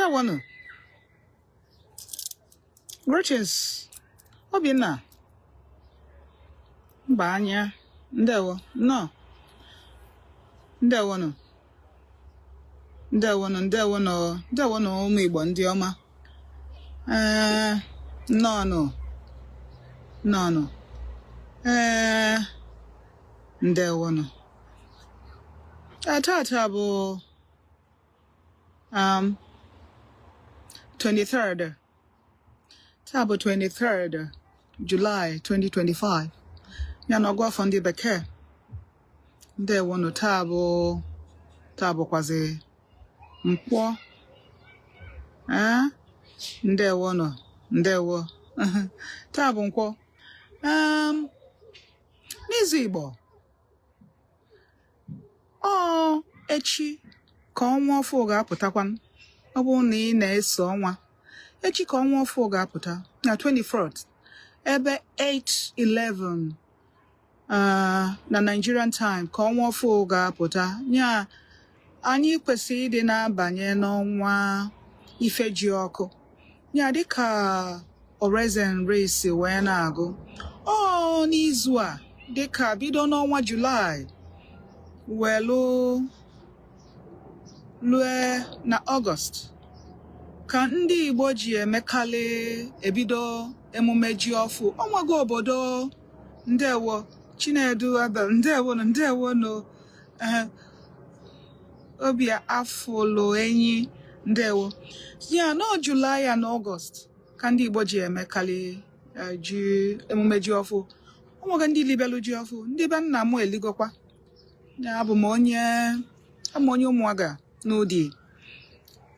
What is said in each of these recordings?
Ndewonụ. Greetings. Obinna. Mba anya. Ndewo. Nnọọ. Ndewonụ. Ndewonụ, ndewonụ, ndewonụ ụmụ Igbo ndị ọma. Ee, nnọọnụ. Nnọọnụ. Ee, ndewonụ. Ee, tata bụ 23rd. Taa bụ 23rd July 2025. Ya na ọgụ afọ ndị bekee. Ndewonụ, taa bụkwazi nkwọ. Ee, ndewonụ, ndewo. Taa bụ nkwọ. N'izu Igbo, ọ echi ka ọnwa ọfụ ga-apụtakwa. Ọ bụrụ na ị na-eso ọnwa, echi ka ọnwa ọfụ ga-apụta na 24th ebe 8:11 na Nigerian time ka ọnwa ọfụ ga-apụta. Ya anyị kwesịrị ịdị na-abanye n'ọnwa Ifejiọkụ. Ya dịka Oraeze Nri si wee na-agụ ọ n'izu a, dịka bido n'ọnwa Julaị welu lue na Ọgọst ka ndị Igbo ji emekalị ebido emume ji ọfụ. Ọnwago obodo. Ndewo, Chinedu Abel, ndewonụ, ndewonụ. Ee, obi afụlụ enyi, ndewo. Ya nọ Julaị ya na Ọgọst ka ndị Igbo ji emekalị ji emume ji ọfụ. Ọnwago ndị libelu ji ọfụ, ndị be nna m eligokwa. Ya abụ m onye Ụmụaga n'Udi.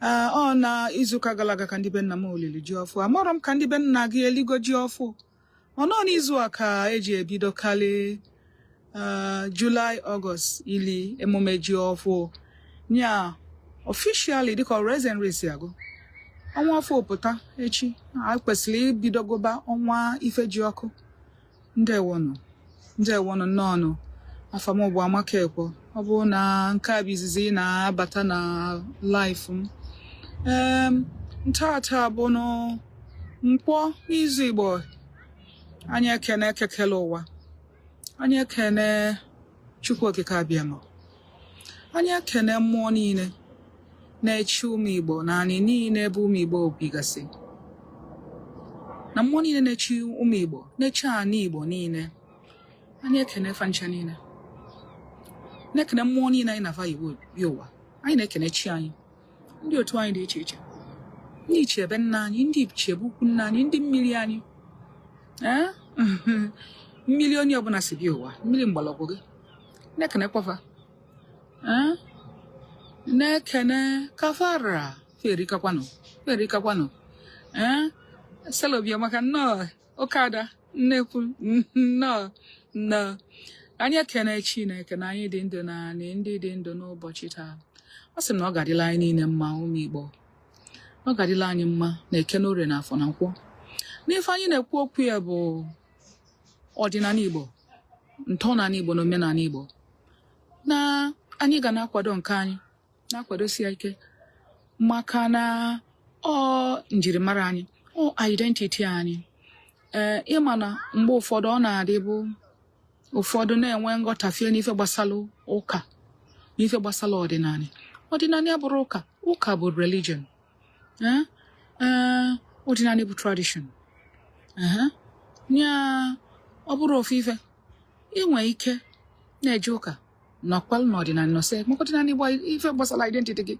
Ọ na izuụka gara aga ka ndị be nna m olili ji ọfụ. Amarọ m ka ndị be nna gị eligo ji ọfụ. Ọ nọ n'izu a ka eji ebidokarị July, August ili emume ji ọfụ. Nya officially, dịka Oraeze Nri si agụ, ọnwa ọfụ pụta echi, a kwesịrị ibidogoba ọnwa Ifejiọkụ. Ndewonụ, ndewonụ, nnọọnụ. Afa m bụ Amaka Ekwo. Ọ bụrụ na nke a bụ izizi ị na-abata na live m, ntata bụ nkwọ n'izu Igbo. Anyị ekene ekekele ụwa, anyị ekene Chukwu Okike Abịama, anyị ekene mmụọ niile na-eche ụmụ Igbo na anyị niile ebe ụmụ Igbo bigasị, na mmụọ niile na-eche ụmụ Igbo, na-eche anyị Igbo niile. Anyị ekene fa ncha niile, na-ekene mmụọ niile anyị na-afa Igbo bi ụwa. Anyị na-ekene chi anyị, ndị otu anyị dị iche iche, ndị ichie ebe nna anyị, ndị ichie ebe ukwu nna anyị, ndị mmiri anyị. Ee, mmiri onye ọbụla si bịa ụwa, mmiri mgbọrọgwụ gị, na-ekenekwafa. Ee, na-ekene kafara ferikakwanụ, ferikakwanụ. Ee, selobia maka nnọọ oke ada nnekwu, nnọọ, nnọọ. Anyị ekene Chineke na anyị dị ndụ na anyị ndị dị ndụ n'ụbọchị taa. Ọ sị m na ọ ga-adịla anyị niile mma, ụmụ Igbo. Ọ ga-adịla anyị mma na Eke na Orie na Afọ na Nkwọ. N'ife anyị na-ekwu okwu ya bụ ọdịnala Igbo, ntọala Igbo na omenala Igbo, na anyị ga na-akwado nke anyị, na-akwadosi ya ike, maka na ọ njirimara anyị, ọ identity anyị. Ee, ịma na mgbe ụfọdụ ọ na-adịbụ ụfọdụ na-enwe nghọtafie n'ife gbasara ụka, n'ife gbasara ọdịnala. Ọdịnala abụrụ ụka. Ụka bụ religion. Ee, ee, ọdịnala bụ tradition. Ehe, nya ọ bụrụ ofu ife, inwe ike na-eje ụka nọkwalụ n'ọdịnala nọsị, maka ọdịnala bụ ife gbasara identity gị.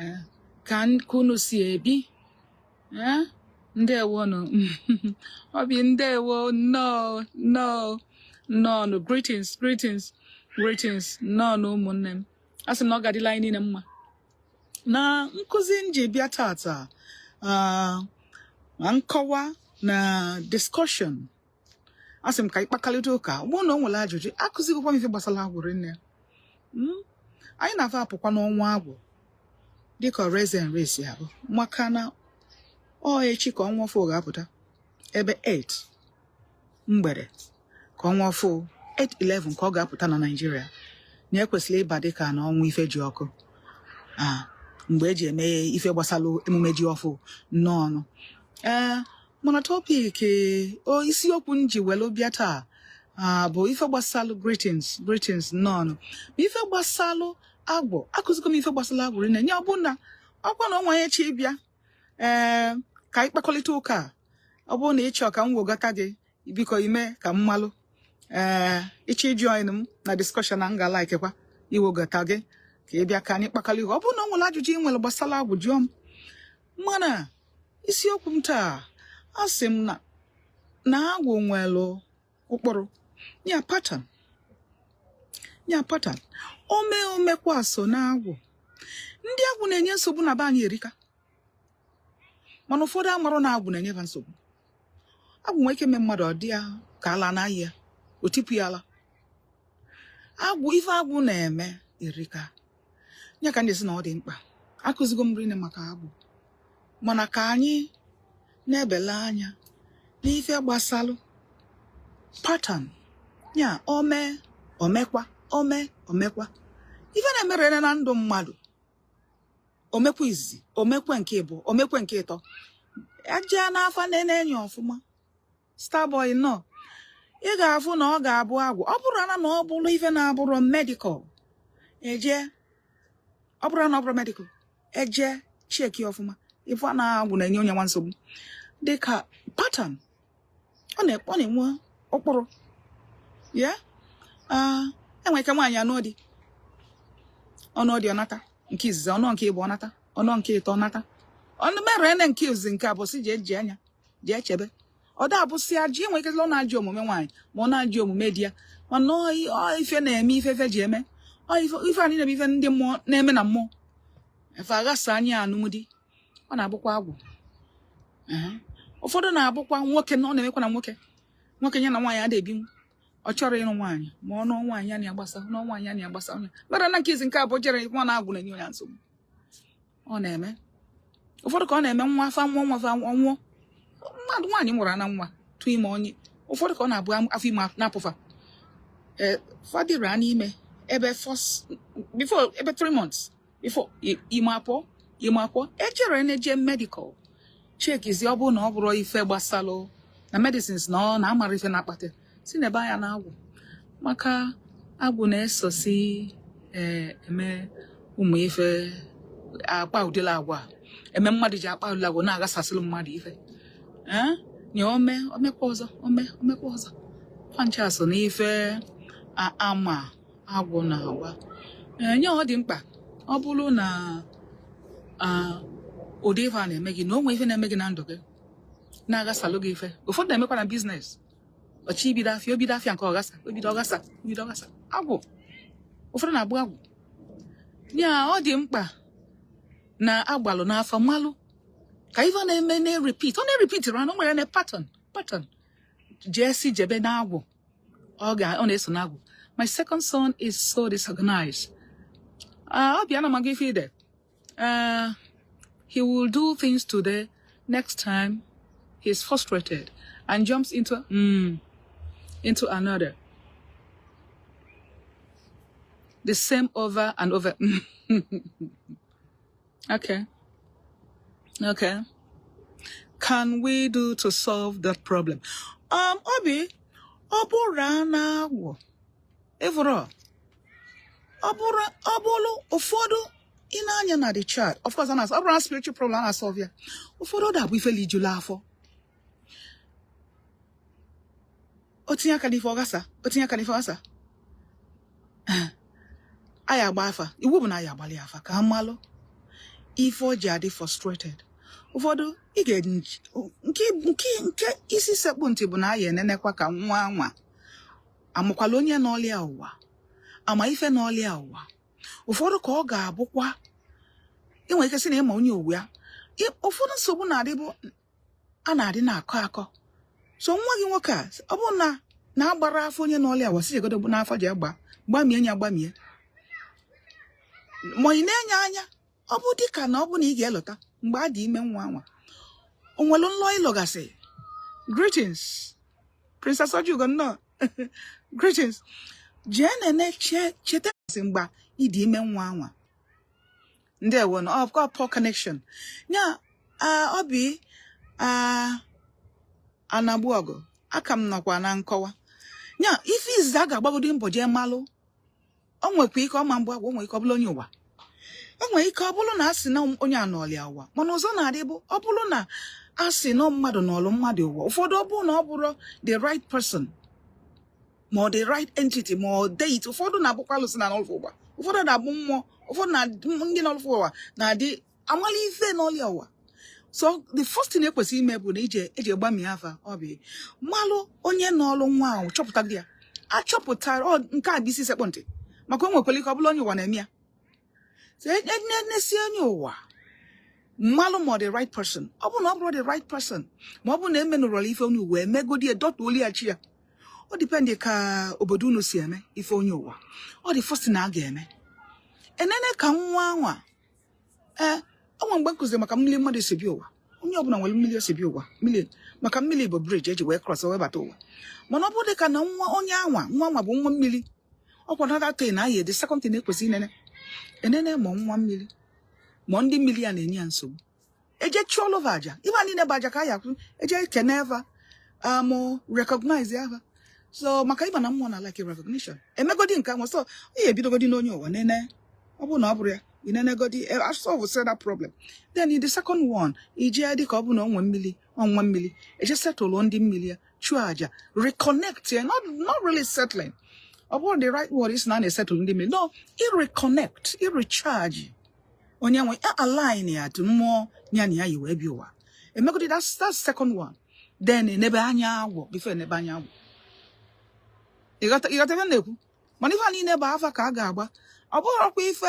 Ee, ka unu si ebi. Ee, ndewonụ obi, ndewo, nnọọ, nnọọ, nnọọ. Greetings, greetings, greetings, nnọọ ụmụnne m. A sị m na ọ ga-adịla anyị niile mma. Na nkụzi m ji bịa tata, na nkọwa na discussion, a sị m ka anyị kpakalịta ụka. Ọ bụrụ na o nwere ajụjụ, akụzigokwa m ife gbasara agwụ rinne. Anyị na-afa apụkwa n'ọnwa agwụ dịka Oraeze Nri si abụ, maka na ọ echi ka ọnwa ọfụ ga-apụta ebe 8 mgbede ka ọnwa ọfụ 8:11 ka ọ ga-apụta na Naịjirịa, na ekwesịrị ịba dịka na ọnwa Ifejiọkụ. Mgbe eji eme ife gbasara emume ji ọfụ nnọọ. Ee, mana topic o isiokwu m ji welu bịa taa bụ ife gbasalụ greetings. Greetings, nnọọ. Ma ife gbasalụ agwụ, akụzigo m ife gbasara agwụ rinne nye. Ọ bụ na ọkwa na ọnwa onye chi bịa, ee, ka anyị kpakọrịta ụka a. Ọ bụrụ na ị chọọ ka m wogata gị, biko ime ka m malụ. Ee, ịchọ ijoin m na discussion na m ga-alaikekwa iwogata gị ka ị bịa ka anyị kpakọrịta ụka. Ọ bụrụ na ọ nwere ajụjụ ị nwere gbasara agwụ, jụọ m. Mana isiokwu m taa, a sị m na agwụ nwere ụkpụrụ ya, pattern ya, pattern ome omekwa so na agwụ. Ndị agwụ na-enye nsogbu na be anyị erika, mana ụfọdụ amarụ na agwụ na-enye ha nsogbu. Agwụ nwere ike ime mmadụ ọ dị ya ka ala na-ayị ya, o tipụ ya ala. Agwụ, ife agwụ na-eme erika ya ka ndị sị na ọ dị mkpa. Akụzigo m rinne maka agwụ, mana ka anyị na-ebele anya n'ife gbasalụ pattern ya, ome omekwa, ome omekwa, ife na-emere na ndụ mmadụ, omekwa izizi, omekwe nke ịbụ, omekwe nke ịtọ, aja n'afa na-enye ọfụma. Starboy nọ, ị ga-afụ na ọ ga-abụ agwụ. Ọ bụrụ na ọ bụrụ ife na-abụrụ medical, eje, ọ bụrụ na ọ bụrụ medical, eje check ọfụma, ife na agwụ na-enye onye nwa nsogbu dịka pattern ọ na-enwe ụkpụrụ ya. Enwere ike nwaanyị anụ dị ọnụ dị, ọnata nke izizi, ọnụ nke ịbụ, ọnata ọnụ nke ịtọ, ọnata ọnụ mere ene nke izizi, nke abụọ, si jee ji anya jee chebe. Ọ da abụsị ajụ. Enwere ike ọ na-ajụ omume nwaanyị, ma ọ na-ajụ omume di ya, mana ọ ife na-eme, ife ife ji eme ọ ife anyị na-eme, ife ndị mmụọ na-eme na mmụọ efe aghasa anya anụmdi. Ọ na-abụkwa agwụ. Ehe. Ụfọdụ na-abụkwa nwoke na ọ na-emekwa na nwoke nwoke ya na nwaanyị ada ebinwu. Ọ chọrọ ịnụ nwaanyị, ma ọ nụọ nwaanyị, ya na-agbasa, nụọ nwaanyị, ya na-agbasa onye mere na nke izi nke abụọ jere nwa na agwụ na-enye ya nsogbu. Ọ na-eme ụfọdụ ka ọ na-eme nwa afa nwụọ, nwa afa ọnwụọ, mmadụ nwaanyị nwụrụ na nwa tụ ime onye. Ụfọdụ ka ọ na-abụ afọ ime na-apụfa, ee, fadịra n'ime ebe first before ebe 3 months before ime apụọ, ime apụọ, ejere na-eje medical checkizi. Ọ bụrụ na ọ bụrụ ife gbasalụ na medicines na ọ na-amara ife na-akpata, si n'ebe anya na-agwụ, maka agwụ na-esosi, ee, eme ụmụ ife akpa ụdịla agwa a, eme mmadụ ji akpa ụdịla agwa na-aghasasịrị mmadụ ife. Ee, nye ome omekwa ọzọ, ome omekwa ọzọ, pancha so n'ife ama agwụ na-agba. Ee, nye ọ dị mkpa, ọ bụrụ na ụdị ife a na-eme gị, na o nwee ife na-eme gị na ndụ gị na-aghasalụ gị ife. Ụfọdụ na-emekwa na business, ọchị ibido afịa, obido afịa nke ọghasa, obido ọghasa, obido ọghasa, agwụ. Ụfọdụ na-abụ agwụ ya. Ọ dị mkpa na agbalụ n'afọ mmalụ ka ife na-eme na-repeat, ọ na-repeat ra na o nwere na pattern, pattern jee si jebe n'agwụ, ọ na-eso n'agwụ. My second son is so disorganized. Ọ bịa na maga ife ide. He will do things today, next time he's frustrated and jumps into another, the same over and over. Okay. Can we do to solve that problem? Obi, ọ bụrụ na agwụ ịfụrụ, ọ bụrụ ụfọdụ ị na-anya na the chart, of course, ọ bụrụ na spiritual problem a na-solve ya. Ụfọdụ ọ da-abụ ife lijulu afọ, o tinye aka n'ife ọghasa, o tinye aka n'ife ọghasa, anyị agba afa. Iwu bụ na anyị agbalị afa ka a malụ ife o ji adị frustrated. Ụfọdụ ị ga nke isi sekpụ ntị bụ na anyị enenekwa ka nwa anwa amụkwala onye n'ọlịa ụwa, ama ife n'ọlịa ụwa. Ụfọdụ ka ọ ga-abụkwa inwe ike sị na ịma onye owu ya. Ụfọdụ nsogbu na-adịbụ a na-adị na-akọ akọ. So nwa gị nwoke a, ọ bụrụ na na-agbara afọ onye n'ọlịa ụwa, si jegodo n'afọ ji agba gbamie nya, gbamie, ma ị na-enye anya, ọ bụ dịka na ọ bụ na ị ga-elota mgbe a dị ime nwa anwa, o nwere nlọ ịlọgasị. Greetings, Princess Ojugo, nnọọ. Greetings. Jee nene, cheta mgbe ị dị ime nwa anwa. Ndewo no. Oh, I've got poor connection. Nya, obi anagbu ọgụ aka m nọkwa na nkọwa. Nya, ife izizi a ga-agbagodi mbọ jee malụ, o nwekwa ike ọma mgbe agwa, o nwere ike ọ bụrụ onye ụwa, o nwere ike ọ bụrụ na a sị na onye anọọlịa ụwa. Mana ụzọ na-adị bụ, ọ bụrụ na a sị na mmadụ nọọlụ mmadụ ụwa, ụfọdụ ọ bụrụ na ọ bụrụ the right person ma ọ the right entity ma ọ deity. Ụfọdụ na-abụkwa alụsị na n'ọlụfụ ụwa, ụfọdụ na-abụ mmụọ, ụfọdụ na ndị n'ọlụfụ ụwa na-adị amala ife n'ọlịa ụwa. So the first thing ekwesịrị ime bụ na ije eji gbamie afa, ọ bụ malụ onye n'ọlụ nwa ahụ, chọpụta ya, achọpụtara ọ nke a bụ isi sekpụ ntị, maka o nwekwara ike ọ bụrụ onye ụwa na-eme ya. So enesi onye ụwa, mmalụ ma ọ the right person. Ọ bụrụ na ọ bụrụ the right person, ma ọ bụrụ na emenụrọla ife onye ụwa, emegodi edọtuoli ya chi ya. Ọ depend ka obodo unu si eme ife onye ụwa. Ọ dị first thing a ga-eme, enene ka nwa anwa. Ee, o nwere mgbe m kụziri maka mmiri mmadụ si bịa ụwa. Onye ọbụla nwere mmiri o si bịa ụwa. Mmiri, maka mmiri bụ bridge eji wee cross wee bata ụwa. Mana ọ bụrụ dị ka na nwa onye anwa, nwa anwa bụ nwa mmiri, ọkwa another thing na the second thing ekwesị inene, enene ma nwa mmiri ma ndị mmiri ya na-enye ya nsogbu. Eje chụọ ova aja. Ife a niile bụ aja ka a ya akwụ. Eje kene eva, recognize eva. So maka ịma na mmụọ na like recognition, emegodi nke anwa. So ọ ya ebidogodi n'onye ụwa, nene. Ọ bụrụ na ọ bụrụ ya, inenegodi, solve that problem. Then in the second one, ije dị ka ọ bụ na ọ nwe mmiri, ọnwa mmiri, eje settle ndị mmiri ya, chụọ aja, reconnect ya. Not really settling, ọ bụrụ the right word is na a na-esettle ndị mmiri, no, i reconnect, i recharge onye nwe ya, align ya to mmụọ ya na ya yi wee bịa ụwa. Emegodi that's second one. Then enebe anya agwụ. Before enebe anya agwụ, ịghọta ebe m na-ekwu? Mana ife a niile bụ afa ka a ga-agba. Ọ bụrụkwa ife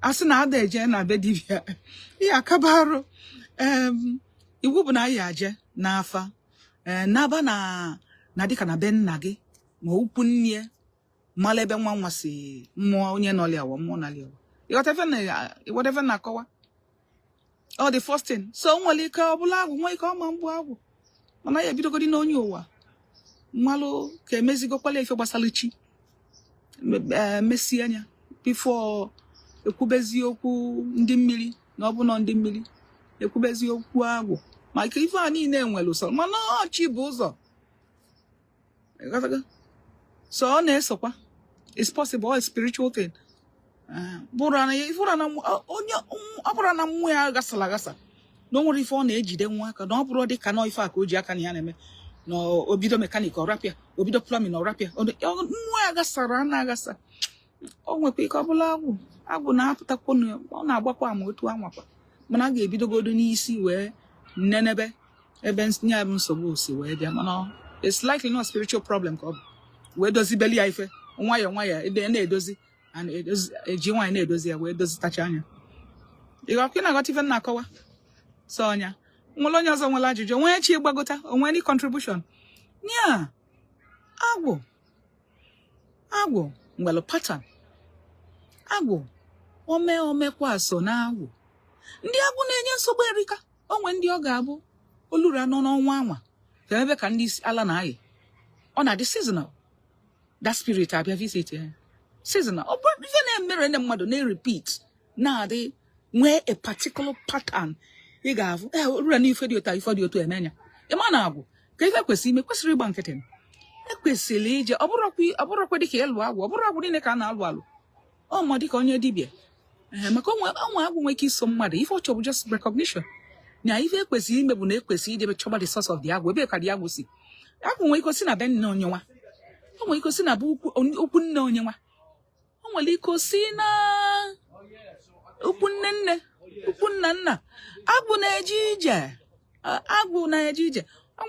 asị na ada eje na be dibịa ihe akaba arụ. Iwu bụ na anyị aje n'afa, ee, naba na dịka na be nna gị ma ukwu nne, mala ebe nwa nwa si, mmụọ onye nọlị awa, mmụọ nọlị awa. Ịghọta ife na-akọwa? Ọ the first thing. So o nwere ike ọ bụla agwụ, nwee ike ọma mgbu agwụ, mana ya ebidogodi n'onye ụwa, mmalụ ka emezigokwala ife gbasara chi, mesie anya before ekwubezi okwu ndị mmiri. Na ọ bụ nọ ndị mmiri, ekwubezi okwu agwụ, maka ife a niile nwere usoro, mana ọ chi bụ ụzọ. Ịghọtago? So ọ na-esokwa. It's possible, all spiritual thing. Bụrụ na ifụrụ na onye ọ bụrụ na mmụọ ya gasara agasa, na o nwere ife ọ na-ejide nwa aka, na ọ bụrụ dị ka nọ ife a ka o ji aka na ya na-eme, na obido mechanic ọ rapịa, obido plumbing ọ rapịa, mmụọ ya gasara na agasa. O nwekwa ike ọ bụla agwụ. Agwụ na-apụtakwa, ọ na-agbakwa ama otu anwakwa, mana a ga-ebidogodo n'isi wee nenebe ebe ya bụ nsogbu si wee bịa. Mana it's likely not spiritual problem ka ọ bụ, wee dozibeli ya ife nwayọọ nwayọọ, ebe na-edozi and eji nwaanyị na-edozi ya wee dozitacha anya. Ịghọkwa? Ị na-aghọta ife m na-akọwa? So ọnya nwere onye ọzọ nwere ajụjụ, onwe chi gbagota, onwe any contribution nya? Agwụ, agwụ nwere pattern. Agwụ ome omekwa so na agwụ. Ndị agwụ na-enye nsogbu erika. Onwe ndị ọ ga-abụ oluru anọ n'ọnwa anwa ka ebe ka ndị isi ala na-ayị. Ọ na-adị seasonal. That spirit abịa visit ya seasonal. Ọ bụrụ ife na-emere ndị mmadụ na-repeat, na-adị nwee a particular pattern, ị ga-afụ ee oluru na ife dị otu a, ife dị otu eme ya. Ịma na agwụ ka ife kwesịrị ime, kwesịrị ịgba nkịtị, ekwesịrị ije. Ọ bụrụkwa dịka ịlụ agwụ, ọ bụrụ agwụ niile ka a na-alụ alụ, ọ ma dịka onye dibịa, ee, maka onwe agwụ nwere ike iso mmadụ. Ife ọ chọrọ bụ just recognition. Na ife ekwesịrị ime bụ na ekwesịrị ijebe chọba the source of the agwụ. Ebe ka the agwụ si? Agwụ nwere ike osi na be nne onye nwa, o nwere ike osi na be ukwu nne onye nwa, o nwere ike osi na ukwu nne nne, ukwu nna nna. Agwụ na-eje ije. Agwụ na-eje ije. O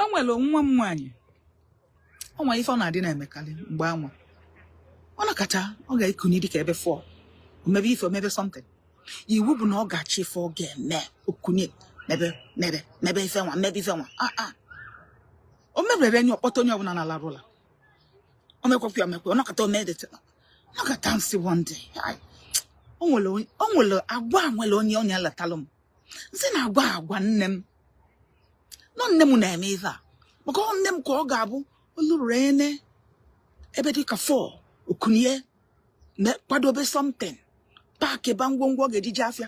nwere nwa m nwaanyị, o nwere ife ọ na-adị na-emekarị mgbe anwa ọ nọkọta, ọ ga-ekuni dịka ebe 4, omebe ife, omebe something. Iwu bụ na ọ ga-achọ ife ọ ga-eme, okunye mebe mebe mebe ife nwa, mebe ife nwa. Ah ah, o mebere enyi, ọkpọta onye ọbụla na-alarụ ụla. O mekwakwa ya, omekwa, ọ nọkọta omedete, nọkọta nsị. One day, ai, o nwere agwa a, nwere onye onye letalụ m, nsị na agwa agwa nne m nọ, nne m na-eme ife a, maka ọ nne m ka ọ ga-abụ oluru ene ebe dịka 4, okunye kwadobe something. Pakịba ngwongwo ọ ga-eji jee afịa,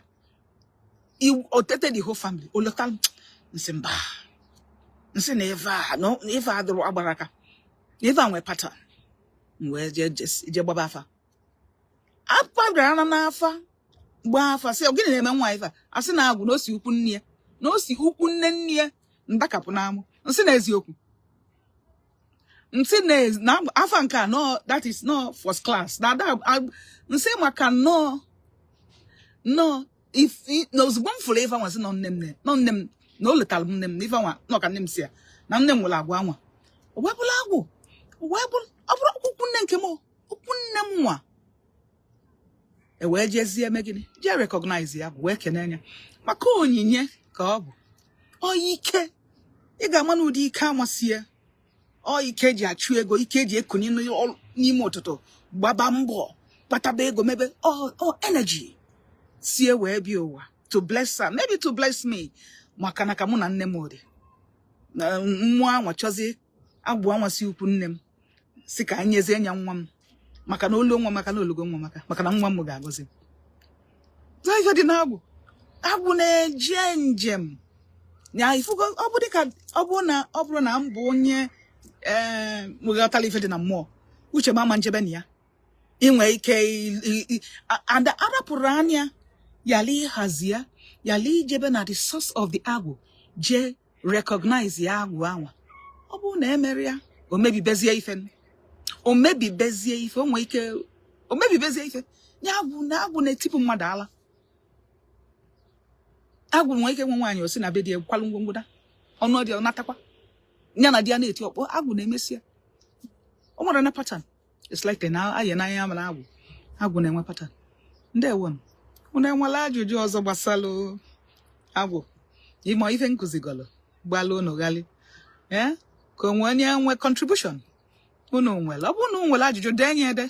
otete the whole family olota. Nsị mba, nsị na ife a, na ife a dụrụ agbara aka, na ife a nwee pattern. M wee jee jee gbaba afa. Afa bịara na n'afa, gbaa afa, sị, "Gịnị na-eme nwa ife a?" Asị na agwụ na o si ukwu nne ya, na o si ukwu nne nne ya ndakapụ n'amụ. Nsị na eziokwu, nsị na afa nke a, no, that is no first class na ada. Nsị maka nnọọ nnọọ if na ozugbo m fụrụ ife anwa, sị nọ nne m, nọ nne m, na o letara m nne m na ife anwa nọ ka nne m si ya na nne m nwere agwa anwa. O wee bụrụ agwụ, o wee bụrụ, ọ bụrụ okwu nne nke m, okwu nne m nwa. E wee jezie eme gịnị? Jee recognize ya, wee kene ya maka onyinye ka ọ bụ. Ọ ike ị ga-ama na ụdị ike amasị ya, ọ ike eji achụ ego, ike eji ekonye n'ime ụtụtụ, gbaba mbọ kpataba ego, mebe ọ energy sie wee bịa ụwa to bless her, maybe to bless me, maka na ka mụ na nne m dị na mmụọ anwa chọzi agwụ anwa si ukwu nne m, si ka anyị nyezie nya nwa m, maka na olu nwa, maka na olugo nwa, maka na nwa m ga-agọzi m. Zọọ ife dị n'agwụ. Agwụ na-eje njem ya ifugo. Ọ bụ dịka ọ bụrụ na m bụ onye ee ghọtara ife dị na mmụọ, uche m ama njebe na ya inwe ike and arapụrụ anya yala ịhazi ya, yala ijebe na the source of the agwụ, jee recognize ya agwụ anwa. Ọ bụrụ na emere ya, o mebibezie ife, o mebibezie ife, o nwee ike o mebibezie ife ya. Agwụ na agwụ na-etipụ mmadụ ala. Agwụ nwee ike nwe nwaanyị, o si na be di ya kwalụ ngwongwo da ọnụ dị, ọ natakwa ya na di ya na-eti ọkpọ. Agwụ na-emesi ya. O nwere na pattern. It's like na aya n'anya, mana agwụ na-enwe pattern. Ndewo m. Unu enwela ajụjụ ọzọ gbasalụ agwụ, ịma ife nkụzigolụ gbalụ unu ghali ee, ka onwe onye nwe contribution unu nwere? Ọ bụrụ na unu nwere ajụjụ, denye ede,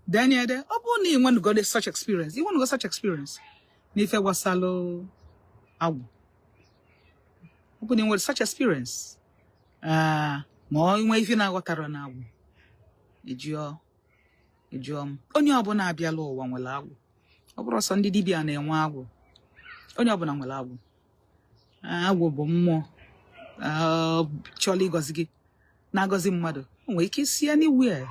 denye ede. Ọ bụrụ na ị nwenugo such experience, ị nwenugo such experience n'ife gbasalụ agwụ, ọ bụrụ na ị nwere such experience, ma ọ nwee ife na-aghọtara na agwụ, ịjụọ, ịjụọ m. Onye ọbụla abịala ụwa nwere agwụ. Ọ bụrụ ọsọ ndị dibịa na-enwe agwụ, onye ọbụla nwere agwụ. Agwụ bụ mmụọ chọrọ ịgọzi gị, na-agọzi mmadụ. O nwere ike isi anywhere,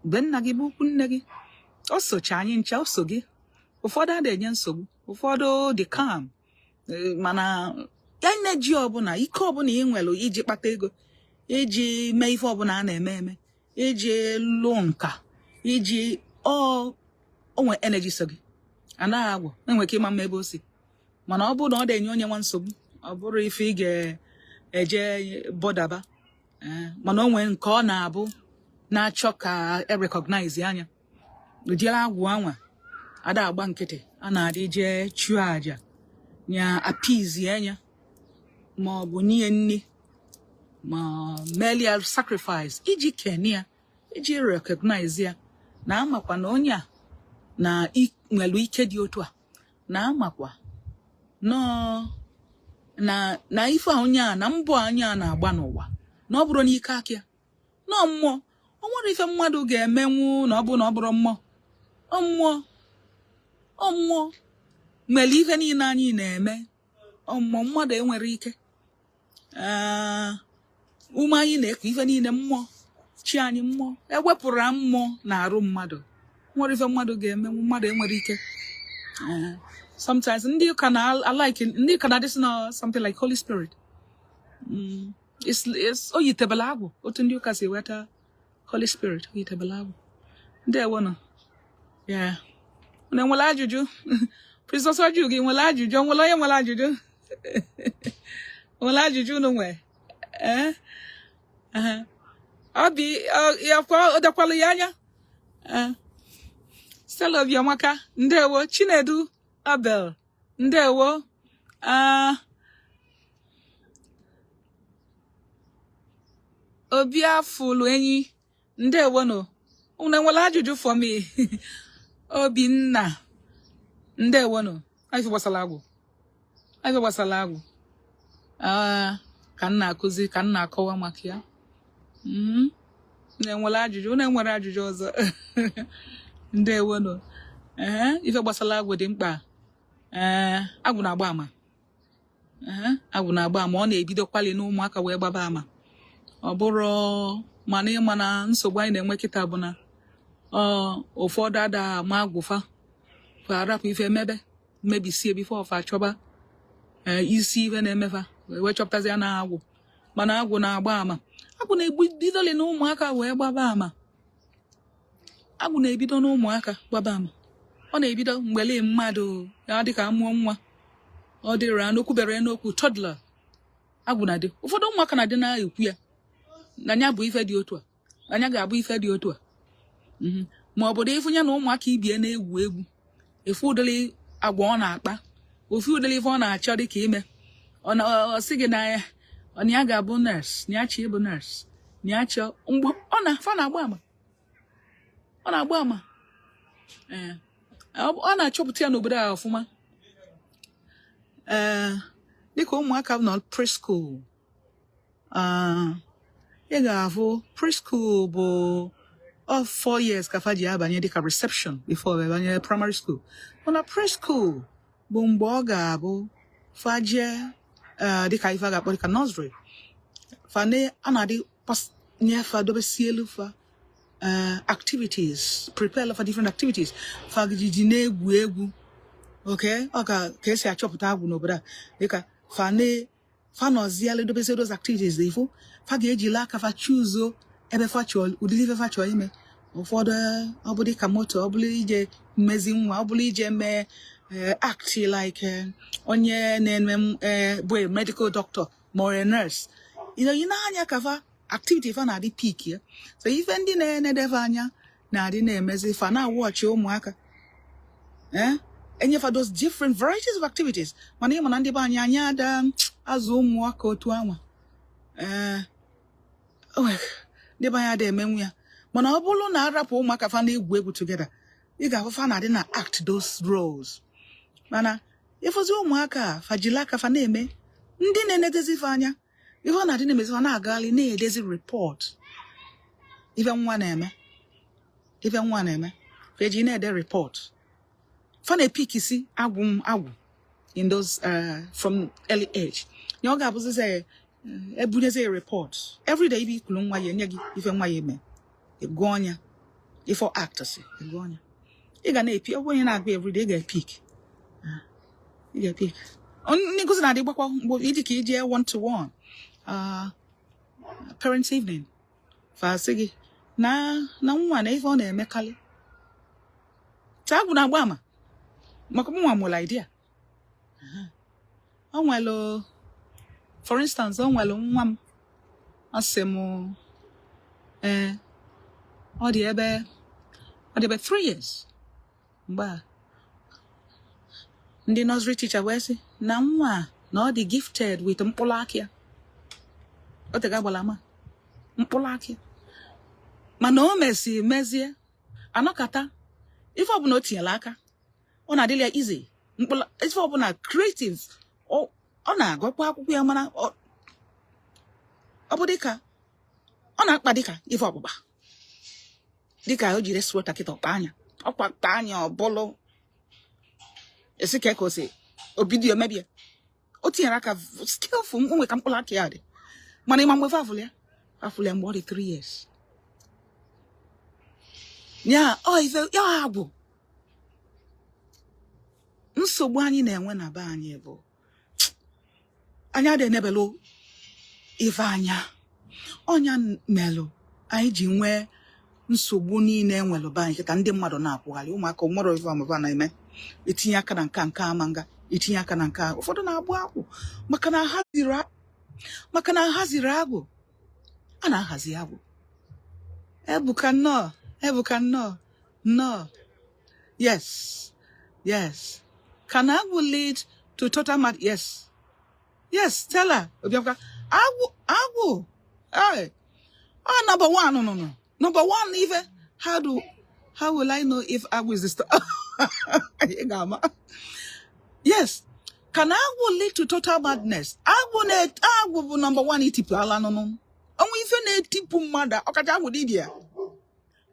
mgbe nna gị bụ ukwu nne gị, o socha anyị ncha, o so gị. Ụfọdụ a na-enye nsogbu, ụfọdụ dị calm, mana energy ọbụla, ike ọbụla ị nwere iji kpata ego, iji mee ife ọbụla a na-eme eme, iji lụọ nka, iji ọ onwe energy so gị, anaghị agwụ enwere ike ịma mma ebe o si. Mana ọ bụrụ na ọ na-enye onye nwa nsogbu, ọ bụrụ ife ị ga-eje bọdaba. Mana o nwee nke ọ na-abụ na-achọ ka e recognize anya ụdịrị agwụ anwa, ada agba nkịtị, a na-adị jee chụọ àjà nya, appease anya, ma ọ bụ nye nni, ma melia sacrifice iji kene ya, iji recognize ya na amakwa na onye a na nwere ike dị otu a, na amakwa nọọ na ife a onye a na mbọ onye a na-agba n'ụwa, na ọ bụrụ n'ike aka ya, nọọ mmụọ. O nwere ife mmadụ ga-emenwu na ọ bụ na ọ bụrụ mmụọ. Ọ mmụọ, ọ mmụọ nwere ife niile anyị na-eme. Ọ mmụọ, mmadụ enwere ike. Ume anyị na-eku, ife niile, mmụọ chi anyị, mmụọ ewepụrụ mmụọ na arụ mmadụ, nwere ife mmadụ ga-emenwu. Mmadụ enwere ike. Sometimes ndị ụka na alike, ndị ụka na-adịsị na something like Holy Spirit. It's o yitebela agwụ, otu ndị ụka si weta Holy Spirit, o yitebela agwụ. Ndewo nọ ya. Unu enwere ajụjụ? Princess Oju, gị nwere ajụjụ? O nwere onye nwere ajụjụ? Nwere ajụjụ unu nwee? Ee, obi ya kwa ọ dakwalụ ya anya. Ee, Stella Obiamaka, ndewo. Chinedu Abel, ndewo. Obiafulu enyi, ndewo no. Unu enwere ajụjụ for me? Obinna, ndewo no. Ife gbasara agwụ, ife gbasara agwụ ka m na-akụzi, ka m na-akọwa maka ya. Unu enwere ajụjụ? Unu enwere ajụjụ ọzọ? Ndewo no. Ee, ife gbasara agwụ dị mkpa. Ee, agwụ na-agba ama. Ee, agwụ na-agba ama. Ọ na-ebidokwali n'ụmụaka wee gbaba ama. Ọ bụrụ mana ịma na nsogbu anyị na-enwe kịta bụ na ọ ụfọdụ ada ama agwụ, fa fa arapụ ife mebe mebisie before fa achọba isi ife na-emefa, wee chọpụtazi ya na agwụ. Mana agwụ na-agba ama. Agwụ na-ebidoli na ụmụaka wee gbaba ama. Agwụ na-ebido n'ụmụaka gbaba ama. Ọ na-ebido mgbe lee mmadụ ya dịka amụọ nwa, ọ dịrị n'okwubere n'okwu toddler. Agwụ na-adị. Ụfọdụ ụmụaka na-adị na-ekwu ya na ya bụ ife dị otu a, na ya ga-abụ ife dị otu a. Ma ọ bụ ịfụ ya na ụmụaka ibie na-egwu egwu, efu ụdịrị agwa ọ na-akpa, ofu ụdịrị ife ọ na-achọ dịka ime. Ọ sị gị na ya ọ na ya ga-abụ nurse, na ya chọ ịbụ nurse, na ya chọ. Mgbe ọ na fa na-agba ama, ọ na-agba ama. Ee, ọ na-achọpụta ya n'obodo a ọfụma. Ee, dịka ụmụaka nọ preschool, ị ga-afụ preschool bụ ọ 4 years ka fa ji abanye dịka reception before banye primary school. Mana preschool bụ mgbe ọ ga-abụ fa jee dịka ife a ga-akpọ dịka nursery, fa a na-adị nye fa dobesi elu fa activities, prepare for different activities fa ji na-egwu egwu. Okay, ọ ka esi achọpụta agwụ n'obodo a, dịka fa na fa nọzielu dobesi those activities, ifụ fa ga-ejila aka fa chuzo ebe fa chọọ, ụdịrị ife fa chọọ ime. Ụfọdụ ọ bụ dịka moto, ọ bụrụ ije mmezi nwa, ọ bụrụ ije mee act like onye na-eme bụ a medical doctor ma ọ a nurse. Ị na-anya ka fa activity fa na-adị pick ya. So ife ndị na-enedebe anya na-adị na-emezi, fa na-awọchị ụmụaka, enyefa those different varieties of activities. Mana ịma na ndị be anyị, anyị ada azụ ụmụaka otu anwa. Ee, ndị be anyị ada emenwu ya. Mana ọ bụrụ na arapụ ụmụaka fa na-egwu egwu together, ị ga-afụ fa na-adị na act those roles. Mana ịfụzi ụmụaka a, fa jiri aka fa na-eme, ndị na-enedezi ife anya, ihe ọ na-adị na-emezi, fa na-agagharị na-edezi report ife nwa na-eme, ife nwa na-eme. Fa eji na-ede report, fa na-epikisi agwụ m agwụ in those from early age. Ya ọ ga-abụzizi ebunyezi ya report every day. Ibe ikulu nwa ya enye gị ife nwa ya eme, gụọ ọnya ife act si gụọ ọnya, ị ga na-epi. Ọ bụrụ onye na-agụ everyday, ị ga-epik, ị ga-epik. Ndị nkụzi na-adị gbakwa mgbe iji ka ije one to one, parents evening, fa sị gị na nwa na ife ọ na-emekarị taa, agwụ na-agba ama. Maka mụnwa nwere idea. O nwere, for instance, o nwere nwa m, ọ sị m ee, ọ dị ebe 3 years mgbe a, ndị nursery teacher wee sị na nwa a na ọ dị gifted with mkpụrụ aka ya. O tega agbala ama mkpụrụ aka ya. Mana o mesi mezie anọkata, ife ọbụla o tinyere aka, ọ na-adịla ya easy. Mkpụrụ ife ọbụla creative, ọ na-agụkwa akwụkwọ ya, mana ọ bụ dịka ọ na-akpa dịka ife ọkpụkpa, dịka o jiri sweater kịta ọkpa anya, ọkpa anya, ọ bụlụ esi ka o si obido mebie. O tinyere aka skillful, o nwe ka mkpụrụ aka ya dị. Mana ịma mgbe afụlụ ya, afụlụ ya mgbe ọ dị 3 years. Ya ọ ife ya agwụ. Nsogbu anyị na-enwe na be anyị bụ anyị adịghị enebelụ ife anya. Ọnya melụ anyị ji nwee nsogbu niile enwelụ be anyị kịta. Ndị mmadụ na-akwụgharị ụmụaka nwere ife ọmụba na-eme, etinye aka na nka ama nga, etinye aka na nke a. Ụfọdụ na-agbụ akwụ maka na haziri agwụ. A na-ahazi agwụ. Ebuka nnọọ, Ebuka nnọọ, nnọọ. Yes. Can agwụ lead to total mad? Yes, tell her. Obiamaka, agwụ, agwụ, hey. Oh, number one, no. Number one, even how will I know if agwụ is the star? Yes. Can agwụ lead to total madness? Agwụ na agwụ bụ number one itipụ ala nụnụ. Ọnwa ife na-etipụ mmadụ, ọkacha agwụ dibịa.